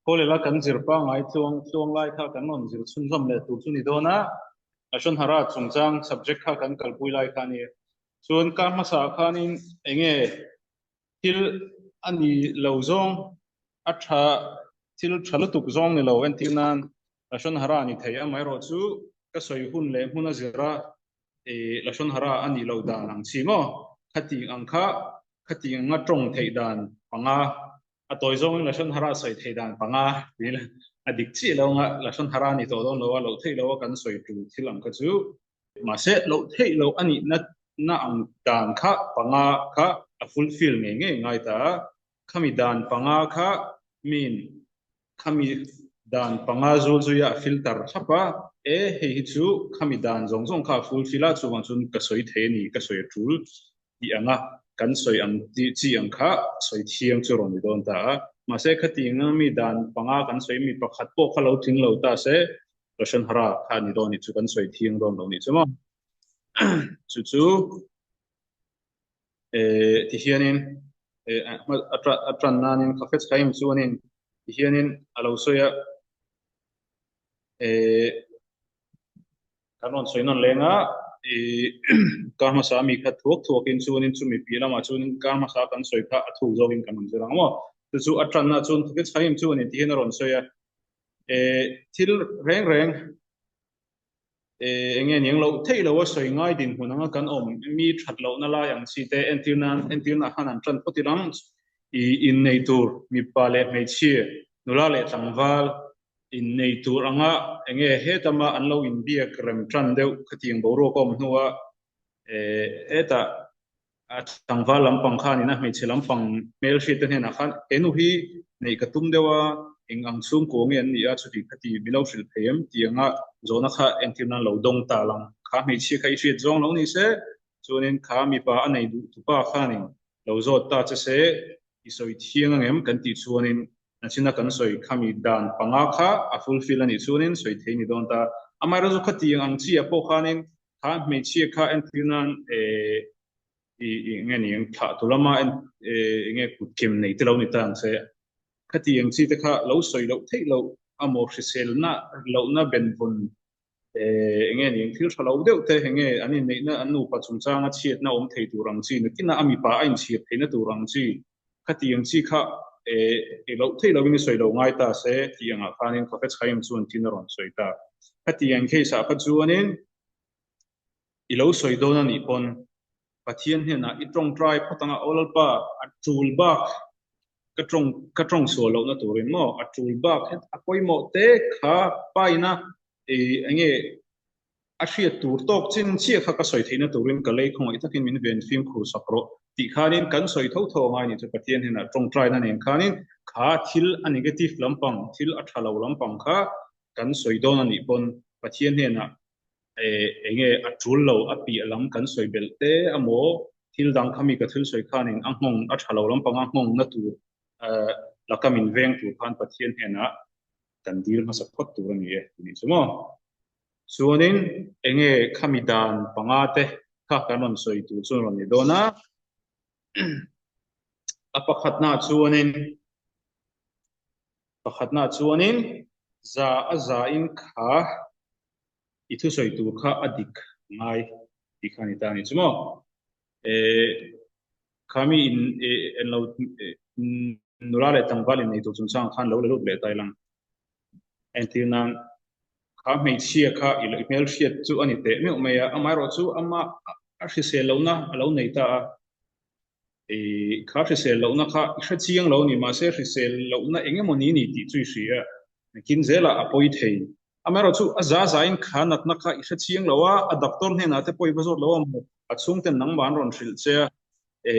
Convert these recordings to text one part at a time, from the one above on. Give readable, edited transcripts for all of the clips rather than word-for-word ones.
Kawlela kan zir pangngai tluang tluang lai kha kan rawn zir chhunzawm leh tur chu ni dawn a, Lashon Hara chungchang subject kha kan kalpui lai kha a ni. Chuan kar hmasa ah khanin enge thil a ni lo zawng a tha thil tha lutuk zawng ni lo entir nan Lashon Hara ni thei amaherawh chu ka sawi hun leh hmun a zir a i Lashon Hara a nih loh dan ang chi maw? Khati ang kha, khati anga tawng theih dan panga, a tawi zawngin Lashon Hara sawi theih dan panga tih ila a dik chiah lo anga Lashon Hara a ni tawh dawn lo a, loh theih loh a kan sawi tul thil ang kha chu. Mahse, loh theih loh a nihna na ang dan kha panga kha a fulfill ngei ngei ngai ta a, khami dan panga kha min Khami dan panga zul zuia a filter thlap a, e hei hi chu khami dan zawng zawng kha a fulfill a, chuvang chuan ka sawi thei a ni, ka sawi a tul tih ang a, kan sawi ang tih chi ang kha sawi thiang chu rawn ni dawn ta a. Mahse khatiang anga mi dan panga kan sawi mi pakhat pawh kha lo tling lo ta se, Lashon Hara kha a ni dawn nih chu kan sawi thiang dawn lo nih chu maw. Chu chu. Eh, ti hianin eh, a tan nanin Khafetz Chaim chuanin ti hianin a lo sawi a, eh, kan rawn sawi nawn leng a, eh, kar hmasa mi kha thuak thuakin chuanin chumi piah lamah chuanin kar hmasa kan sawi kha a thuk zawkin kan rawn zir ang maw. Chu chu a tanna chuan Khafetz Chaim chuanin ti hian a rawn sawi a, eh, thil reng reng Eng nge niang loh theih lo a sawi ngai dinhmun anga kan awm mi that lohna lai ang chi te entir nan entirna ah khan an tan phawt ila ang i innei tur mipa leh hmeichhia nula leh tlangval innei tur anga eng nge hetama an lo inbiak rem tan deuh khatiang boruak a awm hnua hetah A tlangval lampang khanin a hmeichhe lampang hmelhriat te hnenah khan he nu hi neih ka tum deuh a, eng ang chhungkaw nge an nih a, chuti khati mi lo hrilh thei em tih anga zawhna kha entir nan lo dawng ta lang. Kha hmeichhia kha i hriat zawng lo ni se, chuanin kha mipa a nei duh tupa khanin lo zawt ta che se, i sawi thiang angem kan tih chuanin nachina kan sawi khami dan panga kha a fulfill a nih chuanin sawi thei ni dawn ta. Amaherawhchu khatiang ang chi ah pawh khanin Kha hmeichhia kha entir nan eh i i nge ni ang thlah tu lama en eh nge kut kem nei te lo ni ta ang se. Khati ang chi te kha lo sawi loh theih loh amaw hriselna lohna benvawn eh nge ni ang thil tha lo deuh te enge an inneihna an nupa chungchanga chhiatna awm thei tur ang chi nakinah a mipa a inchhir theihna tur ang chi khati ang chi kha eh i loh theih lohin i sawi lo ngai ta se tih angah khanin Khawfetz Chaim chuan tin a rawn sawi ta. Khati ang case ah kha chuanin i lo sawi dawn a nih pawn Pathian hnenah i tawngtai phawt anga aw Lalpa a tul bak ka tawng ka tawng sual lohna turin maw a tul bak het a pawimawh te kha paina i enge A hriat tur tawk chin chiah kha ka sawi theihna turin ka lei khawngaih takin min ven fimkhur sak rawh tih khanin kan sawi tho tho angai ni chu Pathian hnenah tawngtaina nen khanin kha thil a negative lampang thil a tha lo lampang kha kan sawi dawn a nih pawn Pathian hnenah enge a tul lo a piah lam kan sawi belh te amaw thil dang kha mi ka thil sawi khanin a nghawng a tha lo lampang a nghawng na tur laka min veng tur khan Pathian hnenah kan dil hmasa phawt tur a ni e tih nih chu maw. Chuanin enge khami dan panga te kha kan rawn sawi tur chu rawn ni dawn a. A pakhatna chuanin pakhatna chuanin za a za in kha i thusawi tur kha a dik ngai tih kha a ni ta a ni chu maw. Eh khami in en lo nula leh tlangval in nei tur chungchang khan lo la lut leh ta ilang. Entir nan kha hmeichhia kha i lo hmelhriat chu a ni teh meuh mai a, amaherawh chu ama a hrisel lohna a lo nei ta a, i kha hrisel lohna kha i hre chiang lo a ni, mahse hrisel lohna eng emaw ni ni tih chu i hria a, nakin zelah a pawi thei. Amaherawh chu a za zain kha natna kha i hre chiang lo a, a doctor hnenah te pawh i va zawt lo a maw, a chhungten nangmah an rawn hrilh che a, e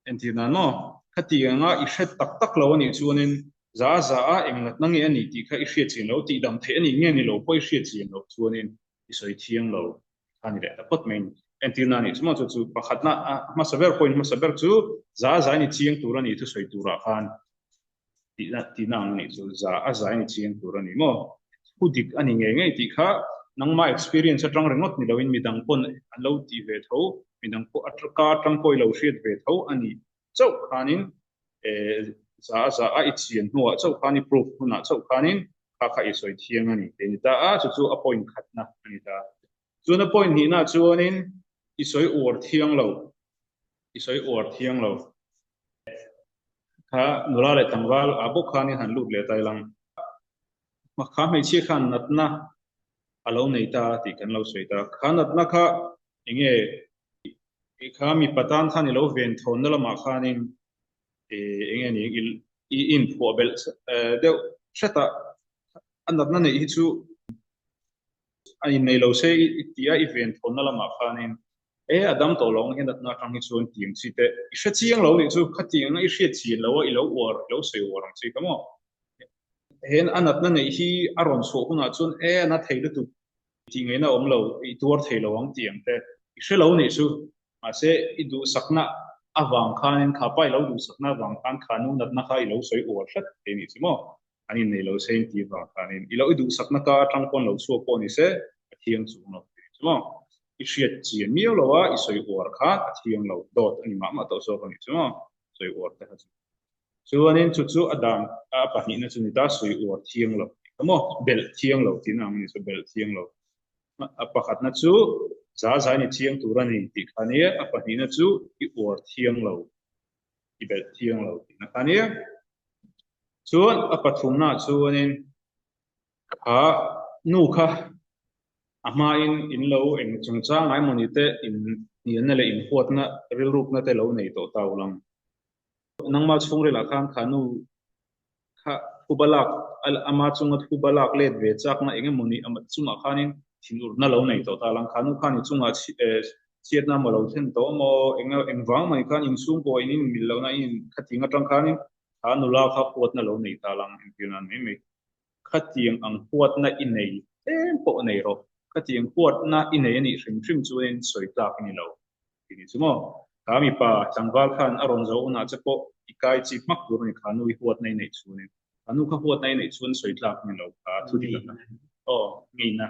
entir nan maw, khati anga i hre tak tak lo a nih chuanin Za za a eng natna nge a ni tih kha i hriat chian lo, tih dam theih a nih nge ni lo pawh i hriat chian loh chuanin i sawi thiang lo kha ni leh ta phawt mai a ni. Entirna a nih chu maw chu chu pakhatna a hmasa ber point hmasa ber chu za za in i chiang tur a ni thusawi turah khan tihna tihna ang a nih chu za a za in i chiang tur a ni maw. Thu dik a ni ngei ngei tih kha nangmah experience atang ringawt ni loin midang pawn an lo tih ve tho, midang pawh ka atang pawh i lo hriat ve tho a ni chauh khanin. Za a za a i chian hnuah chauh khan i proof hunah chauh khanin kha kha i sawi thiang a ni tih a ni ta a, chu chu a point khatna a ni ta. Chuan a point hnihna chuanin i sawi uar thiang lo, i sawi uar thiang lo. Kha nula leh tlangval ah bawk khanin han lut leh ta ilang. Kha hmeichhia khan natna a lo nei ta tih kan lo sawi ta. Kha natna kha enge kha mipa tan khan i lo ven thawnna lamah khanin enge ni i inphuah belh deuh hret a, a natna neih hi chu a innei lo se i tih a, i ven thawnna lamah khanin e a dam tawh lo ang he natna atang hi chuan tih ang chi te i hre chiang lo nih chu khatiang i hriat chian lo a i lo uar i lo sawi uar ang chi kha maw. Hen a natna neih hi a rawn chhuah hunah chuan e a na thei lutuk tih ngaihna awm lo i tuar thei lo ang tih ang te i hre lo nih chu. Mahse i duhsakna avang khanin kha pa i lo duhsakna avang khan kha nu natna kha i lo sawi uar hret thei nih chu maw. An innei lo se in tih vang khanin i lo i duhsakna ka atang pawn lo chhuak pawh ni se a thiang chung lo tih chu maw. I hriat chian miau lo a i sawi uar kha a thiang lo dawt a ni mah mah tawh zawk a nih chu maw sawi uar te kha chu. Chuanin chu chu a dan a pahnihna chu ni ta sawi uar thiang lo tih kha maw belh thiang lo tihna ang a ni chu belh thiang lo. A pakhatna chu za zai ni chiang tur a ni tih kha nia a pahnihna chu i uar thiang lo. I belh thiang lo tihna kha nia. Chuan a pathumna chuanin kha nu kha a hmain in lo eng chungchang ngai mawni te in hnialna leh in huatna rilrukna te lo nei tawh ta ulang. Nangmah chhungrilah khan kha nu kha thuba lak ama chunga thuba lak let ve chakna eng emaw ni ama chungah khanin thinurna lo nei tawh ta lang. Kha nu khan i chungah chhiatna emaw lo thlen tawh emaw eng engvang mai khan inchhungkaw in inmil lohna in khatiang atang khanin kha nula kha huatna lo nei ta lang entir nan mai mai. Khatiang ang huatna i nei tlem pawh nei rawh. Khatiang huatna i nei a nih hrim hrim chuanin sawi tlak i ni lo. Ti ni chu maw? Kha mipa tlangval khan a rawn zo hunah che pawh i kai chi hmak tur a ni kha nu i huatna i neih chhunin. Kha nu kha huatna i neih chuan sawi tlak ni lo kha thu dik a aw ngeina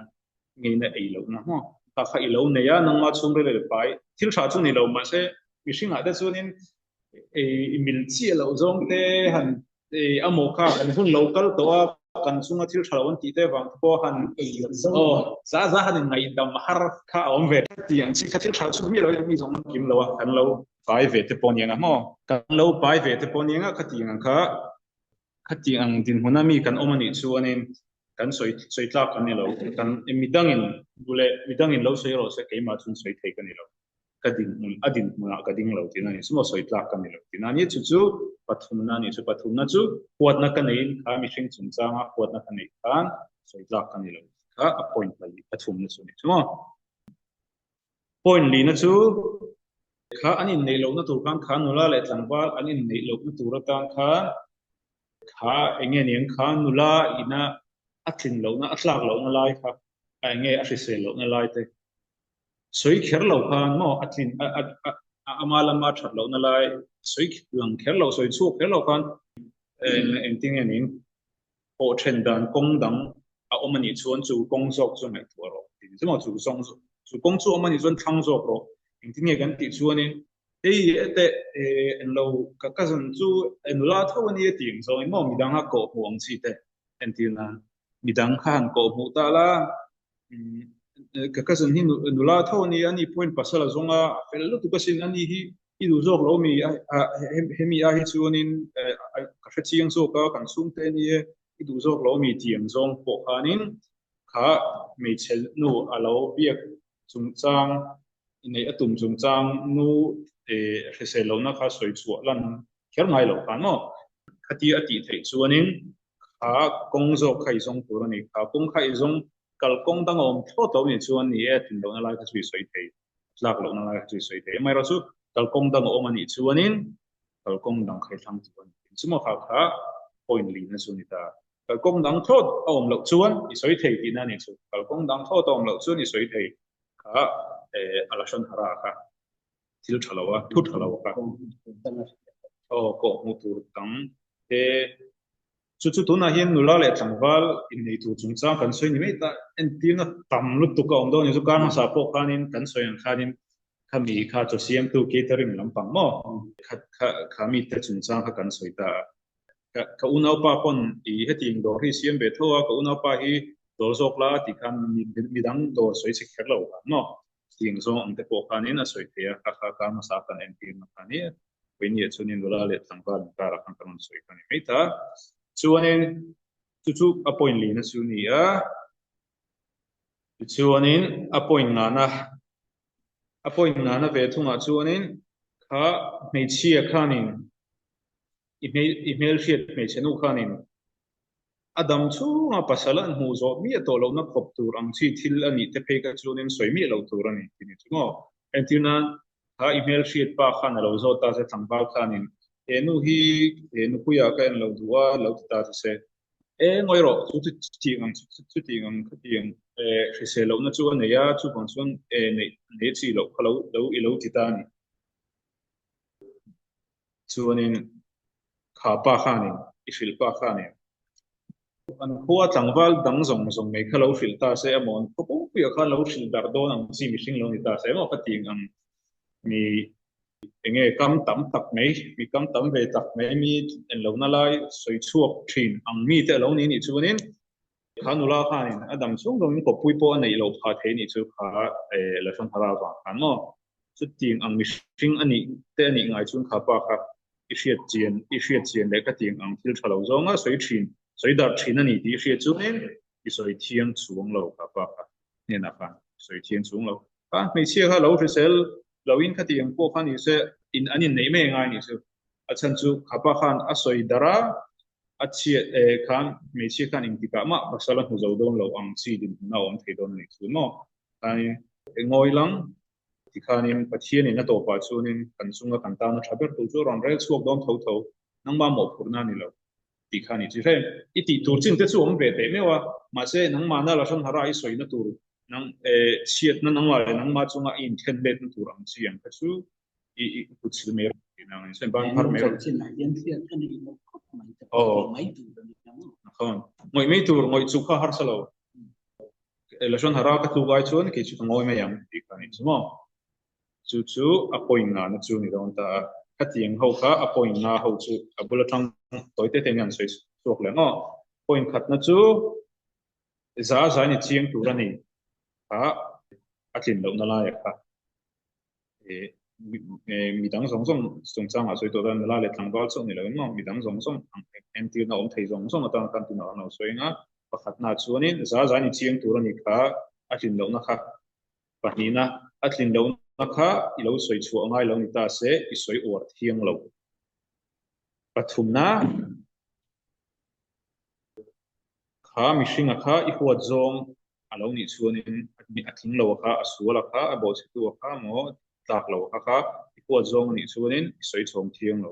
ngeina ei lohna maw? Kha kha i lo nei a nangma chhungril leh pai thil tha chu ni lo mahse mihringah te chuanin i mil chiah loh zawng te han a maw kha kan hun lo kal tawh a, kan chunga thil tha lo an tih te vang te pawh han aw za za han in ngaihdam har kha a awm ve tih ang chi kha thil tha chu mi lo mi zawng an kim lo a, kan lo pai ve te pawh niang a maw kan lo pai ve te pawh niang a khatiang ang kha khatiang ang dinhmuna mi kan awm a nih chuanin kan sawi sawi tlak kan ni lo kan midangin duh leh midangin lo sawi rawh se keimah chuan sawi thei ka ni lo. ka dinhmun a dinhmunah ka ding lo tihna a ni. Sumo sawi tlak ka ni lo tihna a ni. Chu chu pathumna a ni. Chu pathumna chu huatna ka neiin kha mihring chungchanga huatna ka neih khan sawi tlak ka ni lo tih kha a point pali pathumna chu a ni. Chu maw? Point lina chu kha an inneih lohna tur khan kha nula leh tlangval an inneih lohna tur atan khan kha enge niang kha nula ina a tlin lohna a tlak lohna lai kha a enge a hrisel lohna lai te Sawi kher lo khan maw a tlin a a ama lama that lohna lai sawi lang kher lo sawi chhuak kher lo khan engtin nge ning pawh then dan kawng dang a awm anih chuan chu kawng zawk chu ngaihtuah rawh tih ni chu maw chu zawng chu kawng chu awm anih chuan thlang zawk rawh engtin nge kan tih chuanin hei teh englo ka cousin chu nula tho ania tih ang zawngin maw midang a kawh hmuh ang chi te entir nan midang kha han kawh hmuh ta la Ka cousin hi nula tho a ni a, ani pawhin pasal a zawng a, a fel lutuk asin, ani hi i duh zawk lo mi, hemi a hi chuanin ka hre chiang zawk a, kan chhungte a ni e, i duh zawk lo mi tih ang zawng pawh khanin kha hmeichhe nu a lo biak chungchang neih a tum chungchang nu hrisel lohna kha sawi chhuah lan kher ngai lo khan maw? Khatia a tih theih chuanin kha kawng zawk kha i zawng tur a ni. Kha kawng kha i zawng kal kawng dang a awm thlawt lo nih chuan ni e, tlin lohna lai kha chu i sawi thei, tlak lohna lai kha chu i sawi thei. Amaherawhchu kal kawng dang a awm a nih chuanin kal kawng dang kha i thlang tur a ni. Engchemaw kha kha point lina chu a ni ta. Kal kawng dang thlawt a awm loh chuan i sawi thei tihna a nih chu. Kal kawng dang thlawt a awm loh chuan i sawi thei kha a la hran hara kha. Thil tha lo a, thu tha lo kha. Aw, kawh hmuh tur dang te. Chu chu tunah hian nula leh tlangval innei tur chungchang kan sawi ni mai ta, entirna tam lutuk a awm dawn a ni. Chu kar hmasa pawh khanin kan sawi ang khanin khami kha chaw siamtu catering lampang maw kha kha mite chungchang kha kan sawi ta a. Ka ka unaupa pawn i hetiang dawr hi siam ve tho a, ka unaupa hi dawr zawk la tih khan mi midang dawr sawi chhe kher lo khan maw? Tiang zawng ang te pawh khanin a sawi thei a, kha kha kar hmasa kan entirna kha ni a, Vawinia chuanin nula leh tlangval inkarah khan kan rawn sawi kha ni mai ta. Chuanin chu chu a point lina chu ni a, tichuanin a point ngana a point ngana ve thungah chuanin kha hmeichhia khanin i hmel i hmelhriat hmeichhe nu khanin a dam chhunga pasal an hmuh zawh miah tawh lohna khawp tur ang chi thil a nih te phei kha chuanin sawi miah lo tur a ni tih ni chu maw? Entir nan, kha i hmelhriat pa khan a lo zawt ta che tlangval khanin he nu hi he nupuia ka en lo duh a lo ti ta che se. E ngawi rawh, chu chutiang ang chutiang ang khatiang hrisel lohna chu a nei a, chuvang chuan e neih nei chi loh kha lo lo i lo ti ta a ni. Chuanin kha pa khanin, i hrilh pa khanin an khua tlangval dang zawng zawng mai kha lo hrilh ta se emaw, an khaw pumpuiah khan lo hrilh darh dawn ang chi mihring lo ni ta se emaw ka tih ang mi enge kam tam tak mai, mi kam tam ve tak mai, mi en lohna lai sawi chhuak thin ang mite a lo ni nih chuanin kha nula khanin a dam chhung dawngin kawppui pawh a neih loh phah thei nih chu kha Lashon Hara vang khan maw? Chutiang ang mihring a nih te a nih ngai chuan kha pa kha i hriat chian, i hriat chian leh khatiang ang thil tha lo zawnga sawi thin, sawi darh thin a ni tih i hriat chuanin i sawi thiang chuang lo kha pa kha hnenah khan i sawi thiang chuang lo. Kha hmeichhia kha lo hrisel loin khatiang pawh kha ni se in an inneih mai ngai nih chu. A chhan chu kha pa khan a sawi darh a, a chhiat eh khan hmeichhia khan engtikah mah pasal a hmu zo dawn lo ang chi dinhmun a awm thei dawn a nih chu maw? Khanin ngawi lang tikhanin Pathianin a tawpah chuanin kan chunga kan tana tha ber tur chu a rawn rel chhuak dawn tho tho, nangmah mawhphurhna a ni lo tih kha a ni. Chi hrem i tih tur chin te chu awm ve teh meuh a, mahse nangmahna Lashon Hara i sawina tur nang chhiatna nangmah leh nangmah chunga i inthlen letna tur ang chi ang kha chu i i kut sil mai rawh tih nang in ban phar mai rawh. Aw, ngawih mai tur, ngawih chu kha harsa lo. Lashon Hara ka tluk ai chuan kei chu ka ngawi mai ang tih kha a ni chu maw? Chu chu a point ngahna chu ni dawn ta a. Khatiang ho kha a point nga ho chu a bul atang tawi te te in an sawi chhuak leh maw? Point khatna chu za za ni chiang tur a ni kha a tlin lohna laiah kha. Midang zawng zawng chungchangah sawi tawh dawn nula leh tlangval chauh ni lo in maw midang zawng zawng ang entirna awm thei zawng zawng atan khan tunah an lo sawi ang a, pakhatna chuanin za za ni chiang tur a ni kha a tlin lohna kha pahnihna a tlin lohna kha i lo sawi chhuah ngai lo ni ta se i sawi uar thiang lo pathumna Kha mihringa kha i huat zawng a lo nih chuanin a tling lo a kha, a sual a kha, a bawhchhetu a kha maw tlak lo a kha kha i huat zawng a nih chuanin i sawi chhawm thiang lo.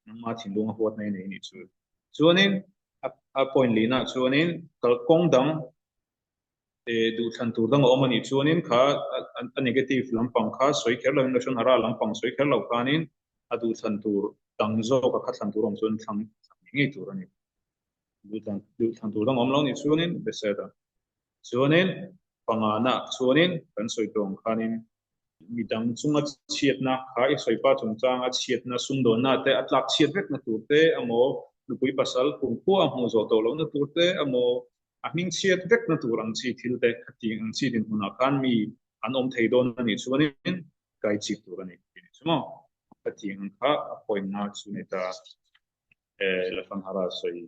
Nangma thinlung a huatna i nei nih chu. Chuanin a point lihnah chuanin kalkawng dang duhthlan tur dang a awm a nih chuanin kha a negative lampang kha sawi kher loin Lashon Hara lampang sawi kher lo khanin a duhthlan tur dang zawk a kha thlan tur awm chuan thlang ngei ngei tur a ni. Duhthlan tur dang awm lo nih chuanin Beseda chuanin pangana chuanin kan sawi tawh ang khanin midang chunga chhiatna kha i sawipa chungchanga chhiatna sumdawnna te a tlak chhiat vekna tur te emaw nupui pasal kumkhua a hmuh zawh tawh lohna tur te emaw a hming chhiat vekna tur ang chi thil te khatiang ang chi dinhmunah khan mi an awm thei dawn a nih chuanin kai chik tur a ni tih ni chu maw khatiang ang kha a pawimna chu ni ta. Lashon Hara sawi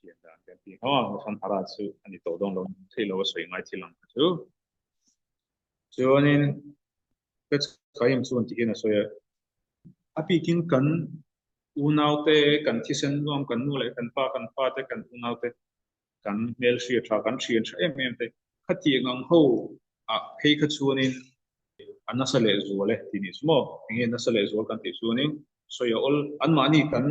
thiam dan kan ti ho a, Lashon Hara chu a ni tawh dawn lo thei lo a sawi ngai thil ang kha chu. Chuanin Etz Chaim chuan ti hian a sawi a, a bikin kan unaute, kan thisen nuam, kan nu leh kan pa, kan fate, kan unaute, kan hmelhriat tha, kan thian tha em em te, khatiang ang ho ah phei kha chuanin a nasa leh zual e tih nih chu maw? Enge nasa leh zual kan tih chuanin sawi a awl, anmahni kan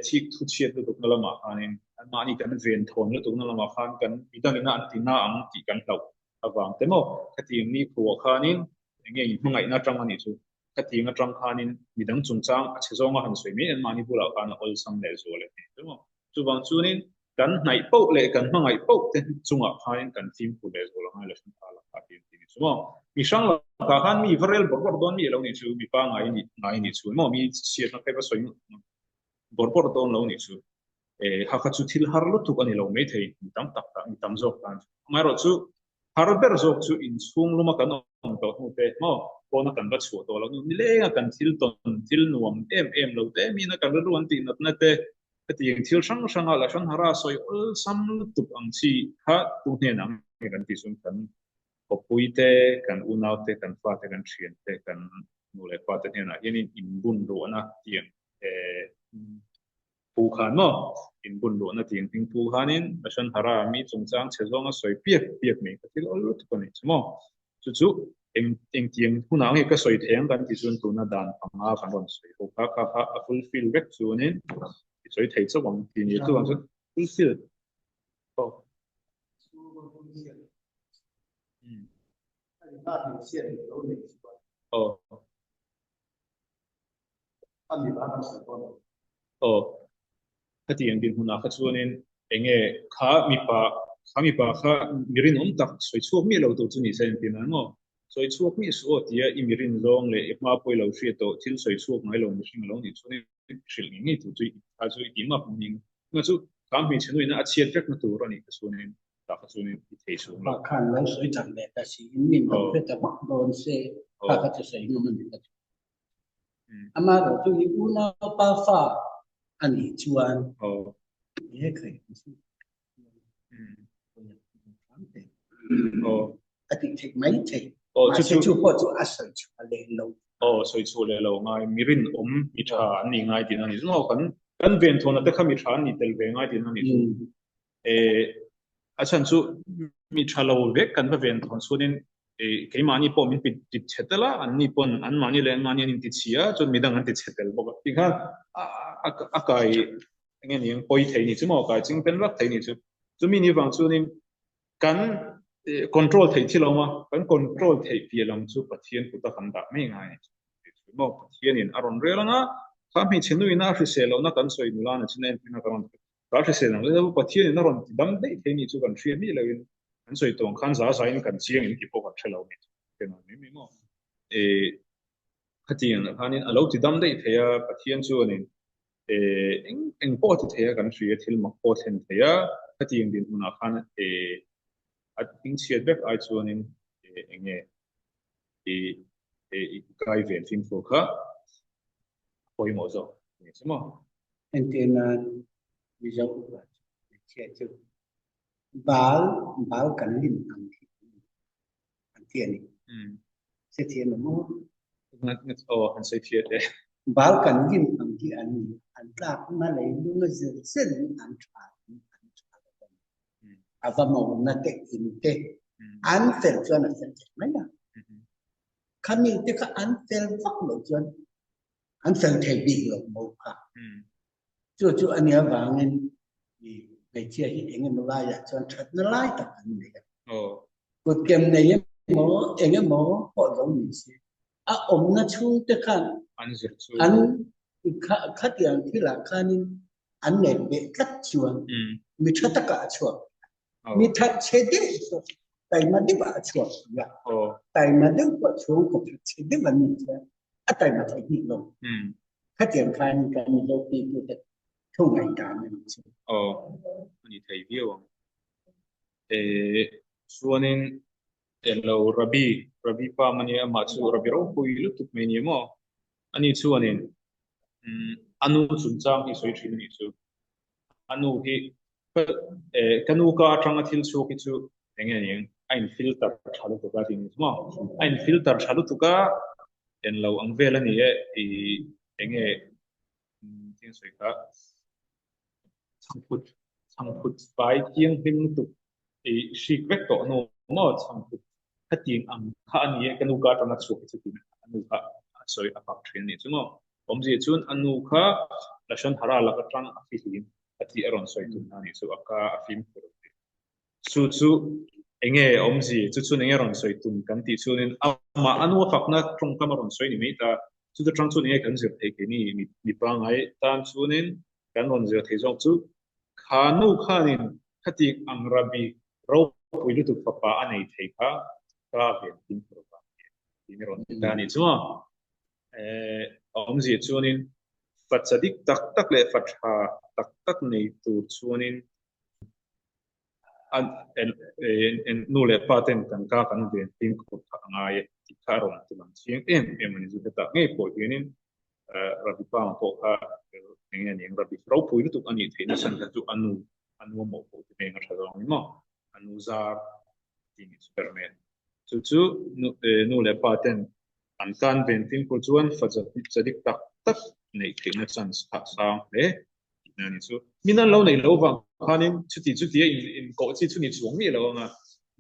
thik thu chhiat lutukna lamah khanin, anmahni kan ven thawn lutukna lamah khan kan midangina an ti na ang tih kan hlauh avang te maw? Khatiang ni khuah khanin enge inhmangaihna atang a nih chu? Khatiang atang khanin midang chungchang a chhe zawnga han sawi mai anmahni bulah khan a awlsam leh zual e tih chu maw? Chuvang chuanin kan hnaih poh leh kan hmangaih poh te chungah khanin kan fimkhur leh zual a ngai lo hran ta lakah tih an ti ni chu maw? Mi hrang lakah khan mi va rel bawrh bawrh dawn mi lo nih chu, mipa ngai nih ngai nih chu maw? Mi chhiatna kha i va sawi bawrh bawrh dawn lo nih chu. Kha kha chu thil har lutuk a ni lo maithei mi tam tak tah mi tam zawk tan. Amaherawhchu har ber zawk chu inchhung luma kan awm tawh hnu te maw pawna kan va chhuah tawh loh hnu nilenga kan thil tawn thil nuam em em lo te mina kan rilru an tih natna te hetiang thil hrang hranga la hrang hara sawi awlsam lutuk ang chi kha tu hnenah nge kan tih chuan kan khawpui te, kan unau te, kan fa te, kan thian te, kan nu leh pa te hnenah hianin inbun ruahna tiang Pu khan maw? Inbun luhna tih hming pu khanin Lashon Hara mi chungchang chhe zawnga sawi piak piak mai ka thil awl lutuk a nih chu maw? Chu chu eng engtiang hunah nge ka sawi thei ang kan ti chuan tuna dan panga kan rawn sawi ho kha kha kha a fulfill vek chuanin i sawi thei chauh ang tih ni chuvang chuan fulfill aw. Aw. a mi ban an sawi dawn lo. Aw, khatiang dinhmunah kha chuanin eng nge kha mipa, kha mipa kha mi rinawm tak sawi chhuak miah lo tur chu ni se engtin nan maw? Sawi chhuak miah suh aw tia i mi rin zawng leh i hma pawh i lo hriat tawh thil sawi chhuak ngai lo mihring a lo nih chuanin hrilh ngei ngei tur chu i kha chu i tih map ang ning. Chungah chu kha hmeichhe nuihna a chhiat vekna tur a nih kha chuanin tah kha chuanin i thei chhung lo. Kha khan lo sawi chak leh ta siin min lo hre ta vak dawn se kha kha chu sawi ngam a ni ka ti. Amaherawh chu i unaupa fa a nih chuan he khaih chu a tih theih mai thei. Mahse chu pawh chu a sawi chhuah leh lo. Aw, sawi chhuah leh lo ngai. Mi rinawm, mi tha an nih ngai tihna a ni. Chuan kan kan venthawna te kha mi tha an nih tel ve ngai tihna a ni. A chhan chu mi tha lo vek kan va ven thawn chuanin keimahni pawh min ti chhe tel a, anni pawn anmahni leh anmahni an inti chhi a, chuan midang an ti chhe tel bawk a. Tikhan a kai eng nge ni ang pawi thei ni chu maw, kai ching pen vak thei ni chu. Chumi ni vang chuanin kan control theih thil a awm a, kan control theih piah lam chu Pathian kuta kan dah mai ngai a ni. Maw Pathianin a rawn rel ang a, kha hmeichhe nuina a hrisel lohna kan sawi nula na chin a entirna kan rawn Ka hrisel ang leh Pathian in a rawn ti dam daih thei nih chu kan hria miah loin an sawi tawng khan za za in kan chiang in ti pawh kan hre lo nih chu ka hre mai mai maw. Eh khatiang ah khanin a lo ti dam daih thei a Pathian chuanin eh eng eng pawh a ti thei a kan hria thil mak pawh a thlen thei a khatiang dinhmunah khan eh a hmingchhiat vek ai chuanin eh eng nge i eh i kai ven fimkhur kha a pawimawh zawk a ni chu maw. Entir nan Mizo upa chu hmeichhia chu bal bal kan lim ang khi an ti a ni. Se thiam ang maw? Aw han sawi thiat e. Bal kan lim ang khi an ni. An tlakna leilung a zir zerin an tha in an tha lo a ni. A va mawmna te in te an fel chuan a fel thei mai a. Khami te kha an fel vak lo chuan an fel thei bik lo mo kha. Chu chu a nih avangin hmeichhia hi eng emaw laiah chuan thatna lai tak an nei a. Kutkem nei emaw eng emaw pawh lo ni se a awmna chhungte khan an zir chu an khatiang thilah khanin an nek beh tlat chuan mi tha takah a chhuak. Mi that chhe deuh pawh taima deuhah a chhuak si a. Taima deuh pawh chhungkaw that chhe deuh an nih chuan a taima thei bik lo. Khatiang khan kan Mizo pipute thu ngaihdan a nih chu. Aw, a ni thei viau ang. Eh, chuanin elo Rabbi, Rabbi pa a nia, amah chu Rabbi ropui lutuk mai a ni maw? Ani chuanin a nu chungchang hi sawi thin a nih chu. A nu hi ka nu ka atanga thil chhuak hi chu eng nge ni a in filter tha lutuk a tih ni chu maw? A in filter tha lutuk a, en lo ang vel a ni e i eng nge thil sawi kha chhangphut chhangphut fai thianghlim lutuk i hrik vek tawh nu maw chhangphut khatiang ang kha a ni e ka nu ka atanga chhuak hi chu tiin a nu kha a sawi a fak thin a nih chu maw awmzia chuan a nu kha Lashon Hara lak atang a fihlim a tih a rawn sawi tumna a nih chu a ka a fimkhur a ti. Chu chu enge awmzi, chu chuan enge rawn sawi tum kan tih chuanin amah a nu a fakna tawngkam a rawn sawi ni mai ta. Chuta tang chuan enge kan zir theih keini mi pangngai tan chuanin kan rawn zir thei zawk chu kha nu khanin khati ang Rabbi ropui lutuk fapa a nei thei kha ka ven fimkhur vang tiin a rawn ti ta a nih chu maw. Awmzia chuanin. Fa chadik tak tak leh fa tha tak tak nei tur chuanin nu leh pa ten kan ka kan ven fimkhur kha a ngai e tih kha a rawn ti lang chiang em em a ni. Chu hetah ngei pawh hianin Rabbi Pang pawh kha eng nge ni ang Rabbi ropui lutuk a nih theihna chhan kha chu a nu a nu a mawhpawh te veng a tha zawng a ni maw? A nu zar tih ni Superman. Chu chu nu leh pa ten an tan ven fimkhur chuan fa chadik tak tak neih theihna chance kha a sang hle tihna a ni chu. Min an lo neih loh vang khanin chuti chuti a inkoh chi chu ni chuang miah lo anga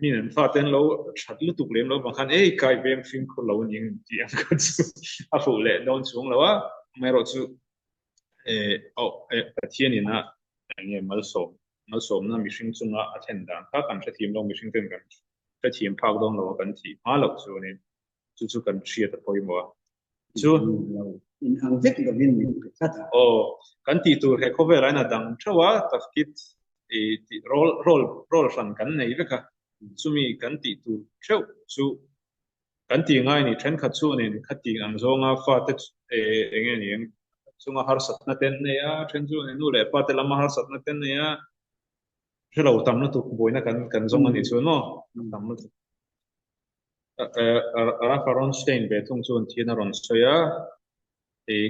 min an fate an lo that lutuk lem loh vang khan ei kai veng fimkhur lo a ni ang tih ang kha chu a fuh leh dawn chuang lo a, amaherawhchu Pathian ina eng nge malsawm malsawmna mihring chunga a thlen dan kha kan hrethiam lo mihring ten kan hrethiam phak dawn lo a kan thih hma loh chuanin chu chu kan hriat a pawimawh a chu in ang vek lovin min pe tlat a. Aw kan tih tur he khawvelah hian a dang theuh a tafkit i tih role role role hran kan nei vek a chumi kan tih tur theuh chu Kan tih ngai ni thenkhat chuanin khatih ang zawnga fate eng nge ni ang chunga harsatna te an nei a, then chuanin nu leh pate lama harsatna te an nei a, hrelo tam lutuk buaina kan kan zawng a nih chuan maw tam lutuk. Rafa Ronstein ve thung chuan thian a rawn sawi a,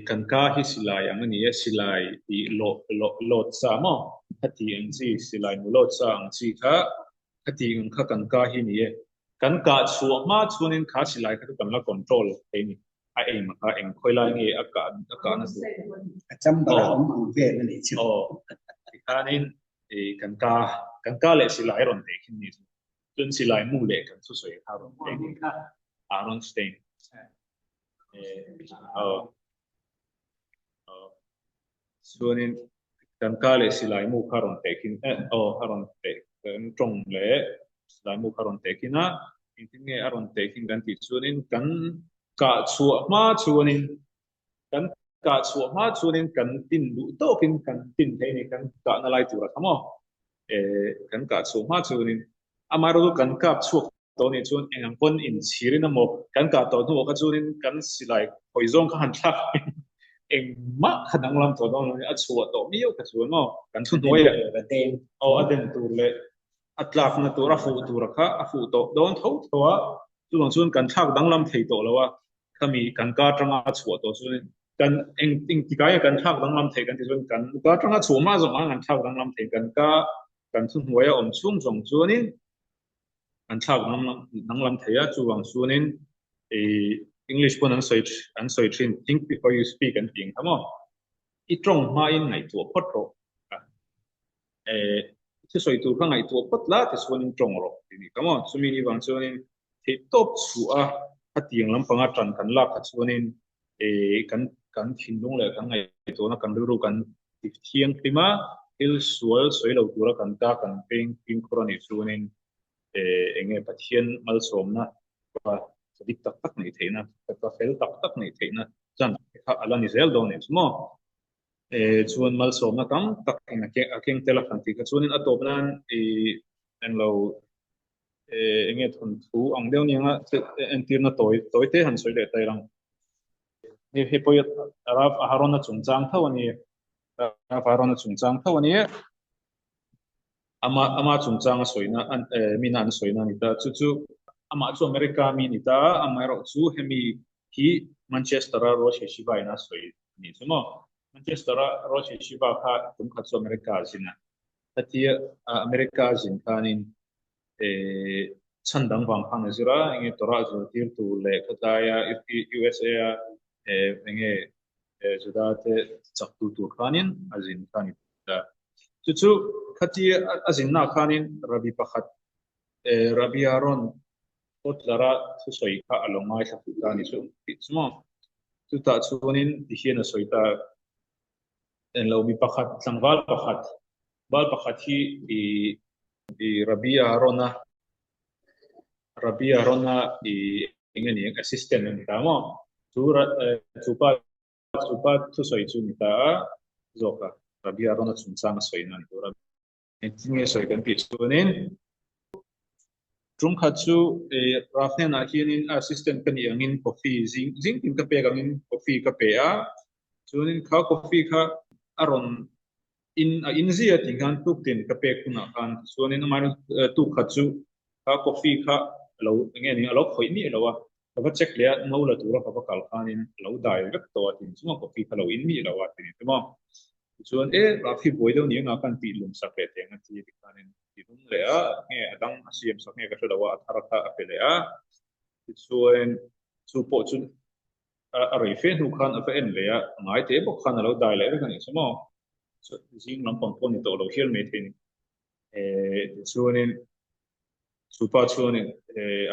kan ka hi silai ang a ni a, silai tih lawh lawh lawt sa maw khatih ang chi silai mu lawt sa ang chi kha Khati ang kha kan kah hi ni e. Kan kah chhuah hma chuanin kha silai kha chu kan la control thei a ni. A aim a kha eng khawi lai nge a kah a kahna tur. A chamber a awm ang vel a nih chu. Aw, tikhanin kan kah kan kah leh silai a rawn teh khin ni chu. Chuan silai mu leh kan thusawi kha a rawn teh khin. Aaron Stein. Aw. Aw. Chuanin kan ka leh silai mu kha rawn teh khin eh aw a rawn teh kan tawng leh silai mu kha rawn teh khin a, engtin nge a rawn teh khin kan tih chuanin kan kah chhuah hma chuanin kan kah chhuah hma chuanin kan tin duh tawkin kan tin thei a ni kan kahna lai tur a kha maw eh kan kah chhuah hma chuanin amaherawhchu kan kap chhuak tawh nih chuan eng ang pawn inchhirin emaw kan kah tawh hnuah kha chuanin kan silai hawi zawng kha han thlak engmah kha danglam tawh dawn lo a chhuah tawh miau kha chuan maw kan thuhnuai aw a den tur leh a tlakna tur a fuh tur kha a fuh tawh dawn tho tho a chuvang chuan kan thlak danglam thei tawh lo a khami kan ka atanga a chhuah tawh chuan kan eng engtikah nge kan thlak danglam thei kan tih chuan kan ka atanga chhuah hma zawng ah kan thlak danglam thei kan ka kan thuhnuai a awm chhung zawng chuanin an thlak danglam thei a, chuvang chuanin English pawn an sawi an sawi thin think before you speak an tih ang kha maw? I tawng hmain ngaihtuah phawt rawh eh thusawi tur kha ngaihtuah phawt la tichuanin tawng rawh tih ni kha maw? Chumi ni vang chuanin theihtawp chhuah a khatiang lampanga tan kan lak kha chuanin kan kan thinlung leh kan ngaihtuahna kan rilru kan ti thianghlim a, thil sual sawi lo tura kan ta kan peng fimkhur a nih chuanin eng nge Pathian malsawmna ka dik tak tak neih theihna, ka fel tak tak neih theihna chan kha a la ni zel dawn nih chu maw. Chuan malsawmna tam tak in a keng tel a kan tih kha chuanin a tawp nan englo eng nge thawnthu ang deuh nia entirna tawi tawi te han sawi leh ta ilang. Hei hei pawh hi Rav Aharona chungchang tho a ni. Rav Aharona chungchang tho a ni. Ama ama chungchang a sawina an mina an sawina a ni ta. Chu chu amah chu America mi a ni ta a, amaherawhchu hemi hi Manchester-a Rosh Yeshiva in a sawi a nih chu maw. Manchester-a Rosh Yeshiva kha tum khat chu America a zin a. Hetia America a zin khanin chhan dang vang khan a zir a, enge Torah zirtir tur leh khawtlaia USA a enge Juda te chak tu tur khanin a zin kha a ni ta. Chu chu khatia a zinna khanin Rabbi pakhat Rabbi Aaron Kotler-a thusawi kha a lo ngaithla fuh ta a ni chu tih chu maw. Chutah chuanin tihian a sawi ta. Englo mi pakhat, tlangval pakhat, val pakhat hi i i Rabbi Aaron-a, Rabbi Aaron-a i eng nge ni ang assistant a ni ta maw? Chu chu pa chu pa thusawi chu ni ta a zawk a, Rabbi Aaron-a chungchang a sawina a ni tur a. Engtin nge sawi kan tih chuanin tum khat chu Raf hnenah hianin a assistant ka nih angin coffee zing zing tin ka pek angin coffee ka pe a. Chuanin kha coffee kha a rawn in a in zia tih khan tuktin ka pek hunah khan chuanin amaherawhchu tuk khat chu kha coffee kha a lo eng nge ni a lo khawih miah lo a, ka va check leh a, no la tura ka va kal khanin a lo dai vek tawh a tin chunga coffee kha lo in miah lo a ti ni te maw. Tichuan e Rafi buai deuh ni anga kan tih lum sak leh teng a ti tikhanin ti lum leh a, nge a dang a siam sak nge ka hre lo a, a thar kha a pe leh a, tichuan chu pawh chu a rei fe hnu khan a va en leh a, a ngai teh bawk khan a lo dai leh vek a nih chu maw. Zing lampang pawh ni tawh lo hial mai thei ni. Tichuanin chu pa chuanin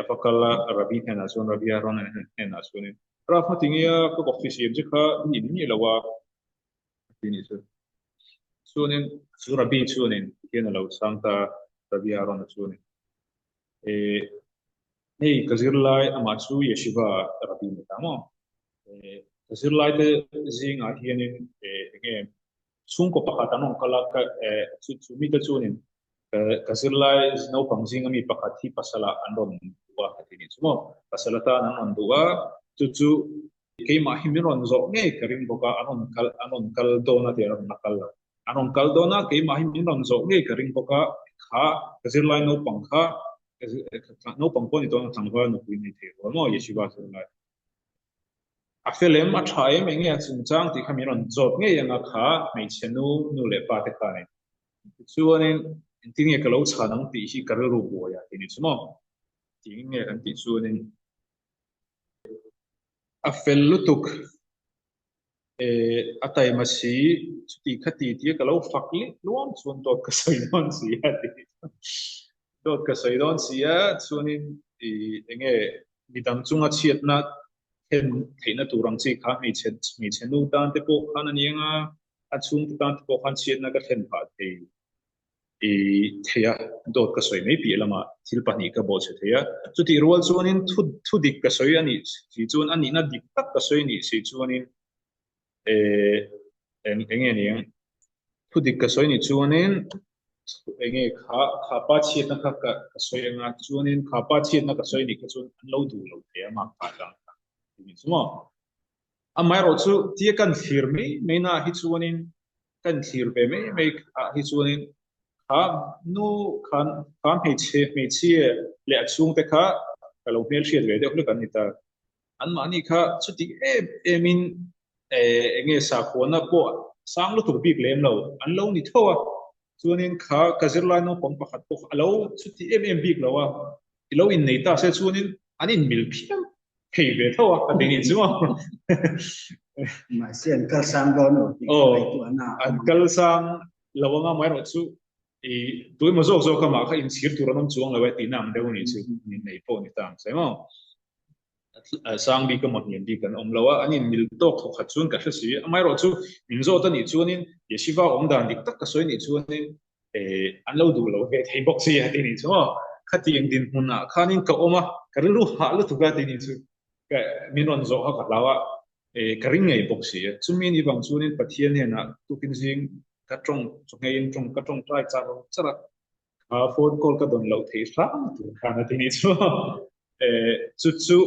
a va kal a, Rabi hnenah chuan Rabi Aaron hnenah chuanin Raf hma tinge a ka coffee siam che kha i in miah lo a a ti nih chu. Chuanin chu Rabi chuanin tihian a lo chhang ta a, Rabi Aaron-a chuanin Hei ka zirlai amah chu Yeshiva Rabbi ni ta maw? Ka zirlai te zingah hianin enge chhungkaw pakhat an rawn kal a, ka chu chu mite chuanin ka zirlai naupang zinga mi pakhat hi pasalah an rawn duh a ka ti nih chu maw? Pasal atan an rawn duh a, chu chu Keimah hi min rawn zawh ngei ka ring bawk a, an rawn kal, an rawn kal dawn a tih a rawn la kal lo. An rawn kal dawn a, keimah hi min rawn zawh ngei ka ring bawk a, kha ka zirlai naupang kha, naupang pawh ni dawn a tlangval nupui nei thei rual maw Yeshiva zirlai. A fel em, a tha em, enge a chungchang tih kha min rawn zawt ngei ang a, kha hmeichhe nu, nu leh pa te khanin. Tichuanin engtin nge ka lo chhan ang tih hi ka rilru buai a ti ni chu maw? Tiin nge kan tih chuanin A fel lutuk eh a taima si chuti kha ti tia ka lo fak leh luam chuan dawt ka sawi dawn si a ti dawt ka sawi dawn si a chuanin ih enge midang chunga chhiatna thlen theihna tur ang chi kha hmeichhe hmeichhe nu tan te pawh khan a ni anga a chhungte tan te pawh khan chhiatna ka thlen phah thei. I thei a, dawt ka sawi mai piah lamah thil pahnih ka bawhchhe thei a. Chutih rual chuanin thu thu dik ka sawi a nih si chuan, a nihna dik tak ka sawi a nih si chuanin eh eng eng nge niang? Thu dik ka sawi nih chuanin eng nge kha kha pa chhiatna kha ka ka sawi anga chuanin kha pa chhiatna ka sawi nih kha chuan an lo duh lo thei a mak phah tlang kha tih chu maw? Amaherawh chu tia kan thlir mai mai naah hi chuanin kan thlir ve mai mai ah hi chuanin kha nu khan kha hmeichhe hmeichhia leh a chhungte kha ka lo hmelhriat ve deuh hlek an ni ta. Anmahni kha chuti em emin eh enge sakhuana pawh sang lutuk bik lem lo an lo ni tho a, chuanin kha ka zirlai naupang pakhat pawh kha a lo chuti em em bik lo a, i lo innei ta se chuanin an inmil phian thei ve tho a ka ti nih chu maw. Mahse an kal sang dawn lo tih ka ngaihtuahna a awm. An kal sang lo anga amaherawh chu i tuemaw zawk zawk amah kha inchhir tur an awm chuang lo e tihna ang deuh a nih chu innei pawh ni ta ang che maw. Sang bik emaw hniam bik an awm lo a, an inmil tawk thawk khat chuan ka hre si. Amaherawh chu min zawt a nih chuanin Yeshiva awm dan dik tak ka sawi a nih chuanin an lo duh lo ve thei bawk si a ti nih chu maw. Khatiang dinhmunah khanin ka awm a, ka rilru hah lutuk a ti nih chu ka min rawn zawh kha ka hlau a, ka ring ngei bawk si a. Chumi ni vang chuanin Pathian hnenah tukin zing ka tawng chawhngeiin tawng ka tawngtai char char a, kha phone call ka dawn loh theih hram tur khan a ti nih chu maw. Chu chu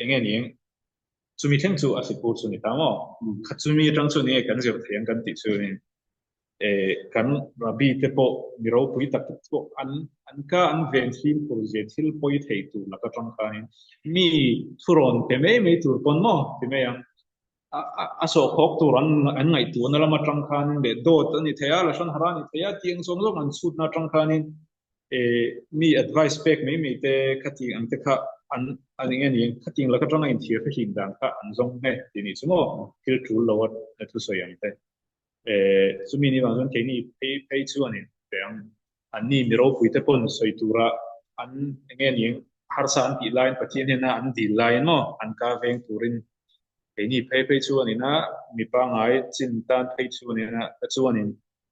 eng nge ni? Chumi thleng chu a sipur chu ni ta maw? Kha chumi atang chuan enge kan zir thei ang kan tih chuanin kan rabbi te pawh mi ropui tak tak pawh an an ka an ven fimkhur zia thil pawi thei tur lak atang khanin mi thurawn pe mai mai tur pawn maw ti mai ang. A sawhkhawk tur an an ngaihtuahna lam atang khanin leh dawt a ni thei a, lashon hara a ni thei a tih ang zawng zawng an chhutna atang khanin mi advice pek mai mai te khatiang ang te kha an an eng ania khatiang laka tanga inthiar te hlim dan kha an zawng nge tih nih chu maw thil tul lo a thusawi ang te chumi ni vang chuan keini phei phei chuanin pe ang anni mi ropui te pawn sawi tura an eng nge aniang harsa an tih laiin Pathian hnena an dil laiin maw an ka veng turin keini phei phei chuanin a mi pangai chin tan phei chuanin a chuanin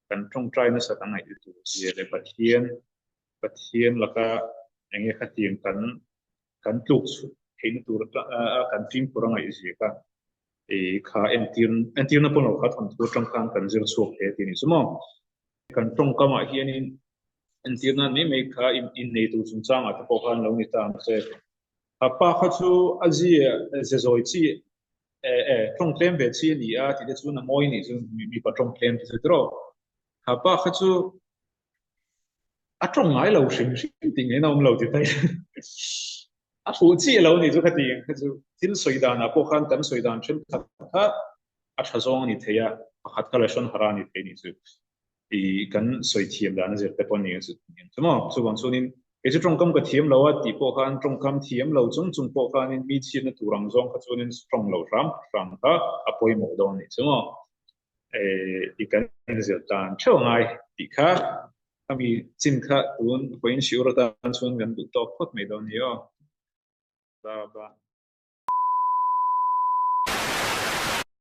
kan tawngtai nasa kan ngaih tur zia leh Pathian Pathian laka enge khatiang kan kan tluk theihna tur a kan fimkhur a ngaih zia kha i kha entir entirna pawh lo kha thawnthu atang khan kan zir chhuak hle tih a ni chu maw. Kan tawngkamah hianin entirna mai mai kha innei tur chungchangah te pawh khan lo ni ta ang che. A pa kha chu a zia ze zawi chi. E tawng tlem ve chi a ni a tih te chuan a mawi nih chu mipa tawng tlem te chu tiraw. Kha pa kha chu a tawng ngai lo hrim hrim tih ngei na awm lo ti ta a fuh chi a lo nih chu khati ang kha chu thil sawi danah pawh khan kan sawi dan thenkhat kha a tha zawng a ni thei a, pakhat kha lehrawn hara a ni thei nih chu. I kan sawi thiam dan a zir te pawh a ni ang chu chu maw? Chuvang chuanin kei chu tawngkam ka thiam lo a tih pawh khan tawngkam thiam lo chung chung pawh khanin mi chhiatna tur ang zawng kha chuanin tawng lo hram hram kha a pawimawh dawn a nih chu maw? I kan inzir tan theuh angai tih kha khami chin kha tun vawiin shiur atan chuan kan duh tawk phawt mai dawn a ni aw. Ba ba.